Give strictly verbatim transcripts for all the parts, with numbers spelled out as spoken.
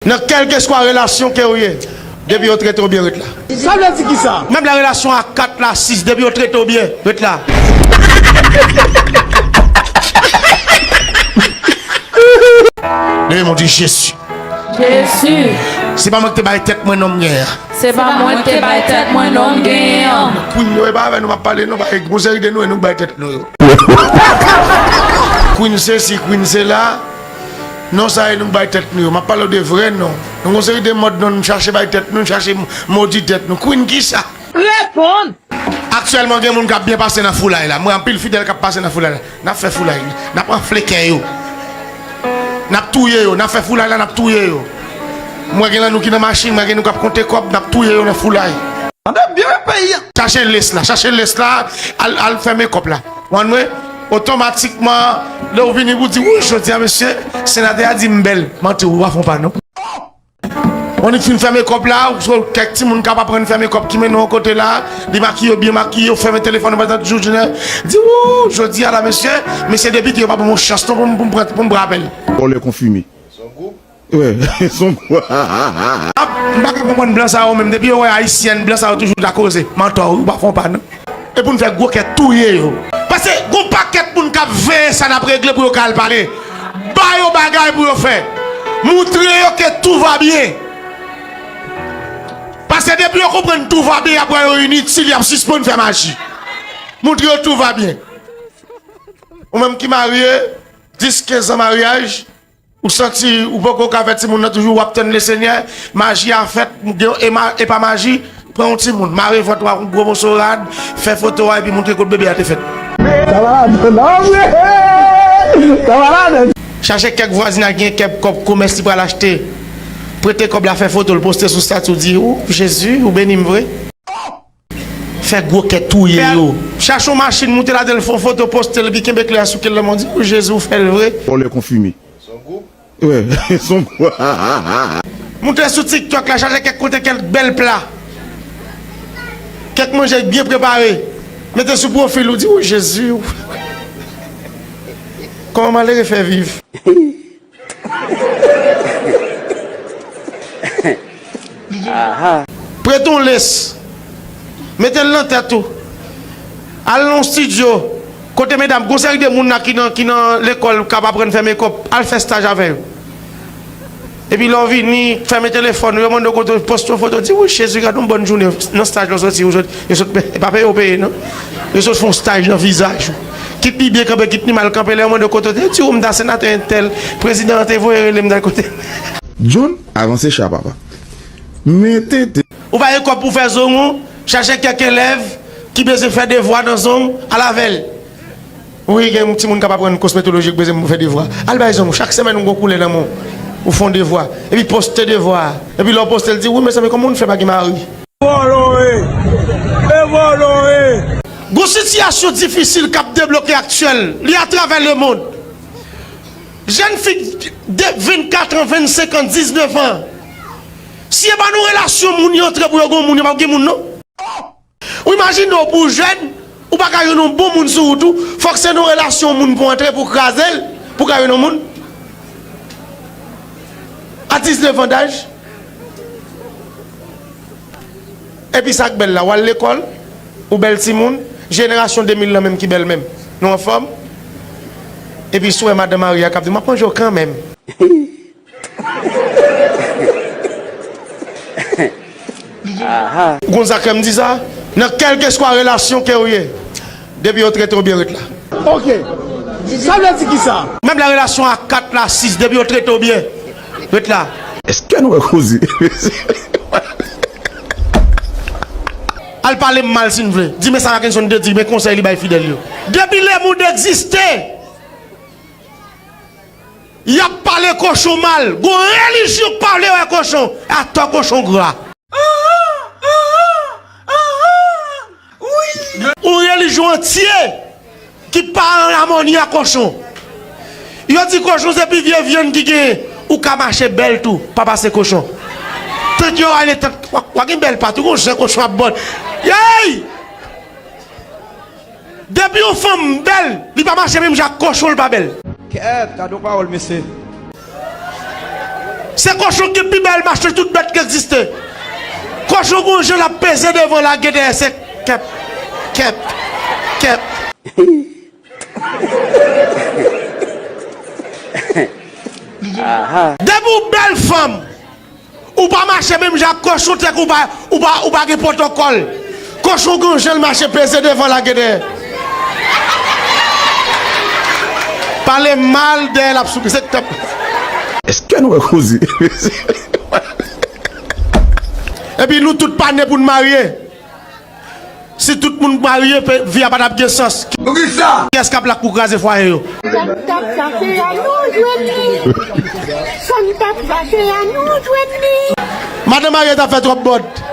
Nan kèlkeswa relasyon ke w ye, depi yo trete w byen, ret la. Sa vle di kisa? Menm lè relasyon a kat la, sis, depi yo trete w byen, ret la. Leve men w, di Jezi. Jezi. Se pa mwen ki te bay tèt mwen non m genyen an. Se pa mwen ki te bay tèt mwen non m genyen an. Queen yo, e pa avè nou m ap pale non, pa gen yon seri de nou e nou k bay tèt nou yo. Queen sesi, Queen sela. Non, sa e nou k bay tèt nou yo. M ap pale w de vrè non. Nou gon seri de mòd non nou chache bay tèt nou, nou chache modi tèt nou. Queen kisa? Reponn! Aktyèlman, gen moun k ap byen pase nan foulay la. M wè anpil fidèl k ap pase nan foulay la. N ap fè foulay. N ap anfle kè yo. N ap touye yo. N ap fè foulay la, n ap touye yo. M wè gen nan nou ki nan machin, m wè gen nou k ap konte kòb, n ap touye yo nan foulay. Tande byen peyi a. Chache lès la, chache lès la, al, al fè mekòp la. Ou konprann mwen? Otomatikman, lè w vini pou di, wi, jodi a, mesye, senatè a di m bèl. Manti, ou pa fè yon pa non. Ou annik fin fè mekòp la, ou kèk timoun k ap aprann fè mekòp ki mennen w kote la, li makiye w byen makiye, ou fèmen telefòn nan pandan jou jounen, di, wou, jodi a la, mesye, mesye depite yo pa ban m yon chans non pou m, pou m pran, pou m pran apèl. Vòlè konfime. Wi, son gwo. Ap, m pa ka konprann blan sa yo menm. Depi yo wè ayisyèn, blan sa yo toujou ta koze. Mantò, wi, ou pa fè yon pa non. E pou n fè gwo kè touye yo. Paske gon pakèt moun k ap veye sa n ap regle pou yo ka al pale. Ba yo bagay pou yo fè. Montre yo ke tout va byen. Paske depi yo konprann tout va byen, y ap wè yo initil, y ap sispann fè maji. Montre yo tout va byen. Ou menm ki marye, dis, kenz an maryaj, ou santi ou poko ka fè timoun nan toujou, w ap tann Lesenyè, maji a fèt, e ma-, e pa maji, pran yon timoun, mare vant ou ak yon gwo moso rad, fè foto a epi montre kot bebe a te fèt. Sa malad, non, wi. Sa malad. Chache kèk vwazinaj ki gen kèk kòb komès li pral achte. Prete kòb la, fè foto l, poste sou stati w, di, ou, Jezi, ou beni m vre. Fè gwo kè touye yo. Chache yon machin, moute ladan l, fè yon foto, poste l, epi kenbe kle a sou kè l, lanmò di, o Jezi, ou fè l vre. Vòlè konfime. Wi, son gwo. Moute sou TikTok la, chache kèk kote, kèk bèl pla. Kèk manje byen prepare. Mete sou pwofil ou, di, o Jezi, ou. Kòman malere fè viv? Prete yon lès. Mete l nan tèt ou. Al nan yon estidyo. Kote medam, gon seri de moun la ki nan, ki nan lekòl k ap aprann fè mekòp. Al fè estaj avè yo. Epi lè w vini, fèmen telefòn ou, yo mande w kote w, poste yon foto, di, wi, Jezi, gade yon bòn jounen nan estaj la w soti, yo sot, yo sot, e pa peye w peye, non. Yo sot fè yon estaj nan vizaj ou. Kit li byen kanpe, kit li mal kanpe, lè yo mande w kote w te, di, o, m ta senatè entèl, prezidan an te voye rele m nan kote. John, avanse cha, papa. Mete te. Ou pa gen kòb pou fè zong ou, chache kèk elèv ki bezwen fè devwa nan zong, al avè l. Wi, gen timoun k ap aprann kosmetoloji k bezwen fè devwa. Al bay zong ou, chak semèn ou gon koulè nan men w, ou fè yon devwa. Epi poste devwa a. Epi lè w poste l, di, wi, mezanmi, kòman moun fè pa gen mari? Vòlò e! E vòlò e! Gon sitiyasyon difisil k ap debloke aktyèl, li atravè lemonn. Jèn fi de vennkat an, vennsenk an, diznèf an, si e pa nan relasyon moun yo antre pou yo gen moun, yo p ap gen moun, non. Ou imajine w pou w jèn, ou pa ka jwenn yon bon moun sou wout ou, fòk se nan relasyon moun pou antre, pou kraze l, pou w ka jwenn yon moun. A diznèf an daj. Epi sa k bèl la, w al lekòl, ou bèl timoun, jenerasyon de mil lan menm ki bèl menm. Nou anfòm? Epi si w wè madan marye a k ap di, m ap manje w kanmenm. Ou konn sa k fè m di sa? Nan kèlkeswa relasyon ke w ye, depi yo trete w byen, ret la. Ok. Sa vle di kisa? Menm lè relasyon a kat la, sis, depi yo trete w byen, ret la. Èske nou wè koze? Al pale m mal si n vle. Di men sa Mackenson te di, men konsèy li bay fidèl yo. Depi lemonn egziste, y ap pale kochon mal. Gon relijyon k pa vle wè kochon. Atò kochon gra. Yon relijyon antye ki pa an amoni a kochon. Yo di kochon se pi vye vyann ki genyen. Ou ka mache bèl tou, pa pase kochon. Tant yo ale, tant, w a, w a gen bèl pat, ou gon jan kochon ap bòd. Yey! Depi yon fanm bèl, li pa mache menm jan ak kochon, li pa bèl. Kèt, gade yon pawòl, mesye. Se kochon ki pi bèl mache tout bèt ki egziste. Kochon gon jan l ap peze devan lage dèyè se kèp, kèp, kèp. Depi w bèl fanm, ou pa mache menm jan ak kochon, tankou ou pa, ou pa, ou pa gen pwotokòl. Kochon gon jan l mache peze devan lage dèyè. Pale mal dèyè l ap souke. Se kèp. Èske nou wè koze? Epi nou tout pa ne pou n marye. Si tout moun marye, pe- vi a pa t ap gen sans. Poukisa? Kiyès k ap la pou kraze fwaye yo? Sa n t ap chache a nou jwenn li. Sa n t ap chache a nou jwenn li. Madan marye t ap fè twòp bòd.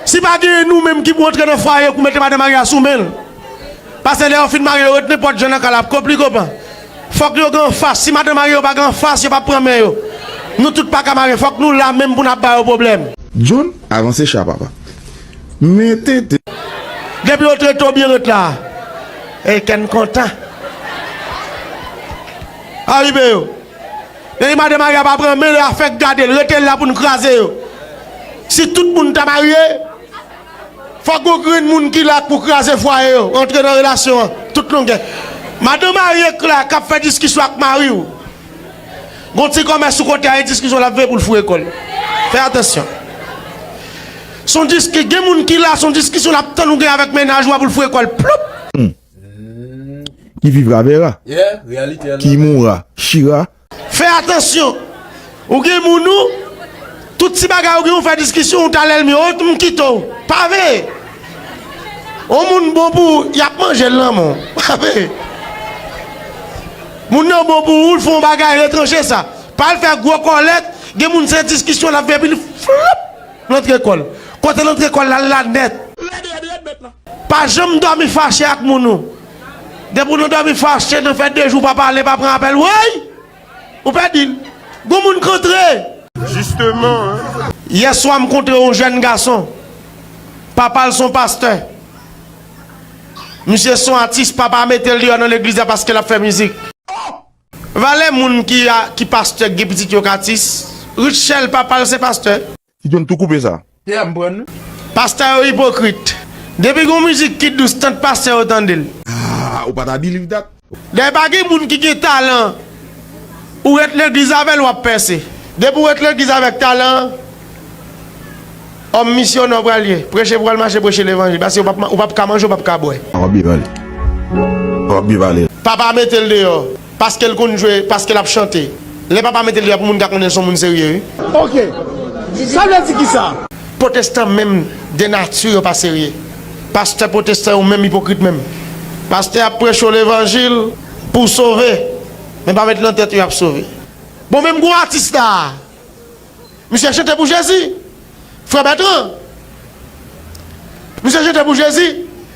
Si pa genyen nou menm ki pou antre nan fwaye pou mete madan marye a sou men l. Paske lè yo fin marye, yo ret nenpòt jan nan kay la, ap konplike w pa. Fòk yo gen anfas. Si madan marye yo pa gen anfas, yo p ap pran men yo. Nou tout pa ka marye, fòk nou la menm pou n ap ba yo pwoblèm. John, avanse cha papa. Men tete. Depi yo trete w byen, ret la. E kè n kontan. Arive yo. Depi madan marye a pa pran men, yo a fèk gade l, rete la pou n kraze yo. Si tout moun ta marye, fòk gon grenn moun ki la pou kraze fwaye yo, antre nan relasyon an, tout longè. Madan marye k la, k ap fè diskisyon ak mari w. Gon ti kòmès sou kote a, e diskisyon l ap veye pou l foure kò l. Fè atansyon. Se yon diski, gen moun ki la, se yon diskisyon l ap tann ou gen avèk mennaj ou a pou l foure kò l. Ploup! Ki vivra vera. Yeah, reyalite a. Ki moura chira. Fè atansyon. Ou gen moun ou, tout ti bagay ou gen, ou fè diskisyon, ou ta lèlmi, ou m kite w. Pa veye. On moun bon pou ou, y ap manje l nan men w. Pa veye. Moun nan bon pou ou, l fè yon bagay, retranche sa. Pa al fè gwo kòlèt, gen moun se diskisyon l ap veye, epi l floup, l antre kò l. Kote l antre kò l la, l la nèt. Pa janm dòmi fache ak moun ou. Depi w nan dòmi fache, nan fè de jou pa pale, pa pran apèl, woy! Ou pèdi l. Gon moun k antre. Jisteman, hein. Yè swa, m kontre yon jèn gason. Papa l se yon pastè. Misye se yon atis, papa mete l deyò nan legliz la paske l ap fè mizik. Valè moun ki a, ki pastè, ki gen pitit yo k atis. Rutshelle, papa l se pastè. Ti John tou koupe sa. Te a m pran nou. Pastè yo ipokrit. Depi gon mizik ki dous, tant pastè yo tande l. Ah, ou pa ta believe that? Dayè pa gen moun ki gen talan. Ou ret legliz avè l, w ap pèse. Depi w ret legliz avèk talan, òm misyonè w pral ye. Preche pou w al mache preche levanjil. Paske w p ap, ou p ap ka manje, w p ap ka bwè. W ap byen pale. W ap byen pale. Papa mete l deyò. Paske l konn jwe, paske l ap chante. Lè papa mete l deyò pou moun ka konnen l se yon moun serye, wi. Ok. Sa vle di kisa? Pwotestan menm de nati yo pa serye. Pastè pwotestan yo menm ipokrit menm. Pastè ap preche w levanjil pou w sove, men pa met nan tèt yo y ap sove. Bon, menm gwo atis la, misye chante pou Jezi. Frè Bètran, misye chante pou Jezi.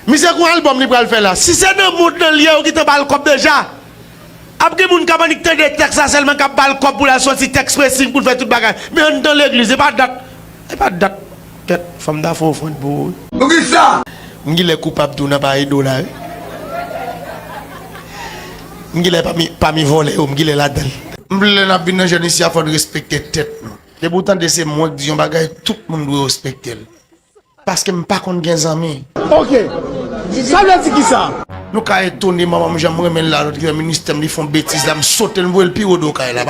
Misye gon albòm li pral fè la. Si se nan mond nan l ye, yo gentan ba l kòb deja. Ap gen moun k ap annik tande tèks la sèlman, k ap ba l kòb pou l al sòti tèks presi pou l fè tout bagay. Men anndan legliz, e pa dat. E pa dat. Kèt, fò m ta fè ofrann pou ou, wi. Poukisa? M genlè koupab tou nan pa ede w la, wi. M genlè pami, pami vòlè yo, m genlè ladan l. M vle lè n ap vin nan jèn isi a, fò n respekte tèt nou. Depi w tande se mwen k di yon bagay, tout moun dwe respekte l. Paske m pa konn gen zanmi. Ok. Sa vle di kisa? Nou ka etone manman m jan m renmen l la, lòt ki fè ministè m, li fè yon betiz la, m sote l, m voye l pi wo do kay la.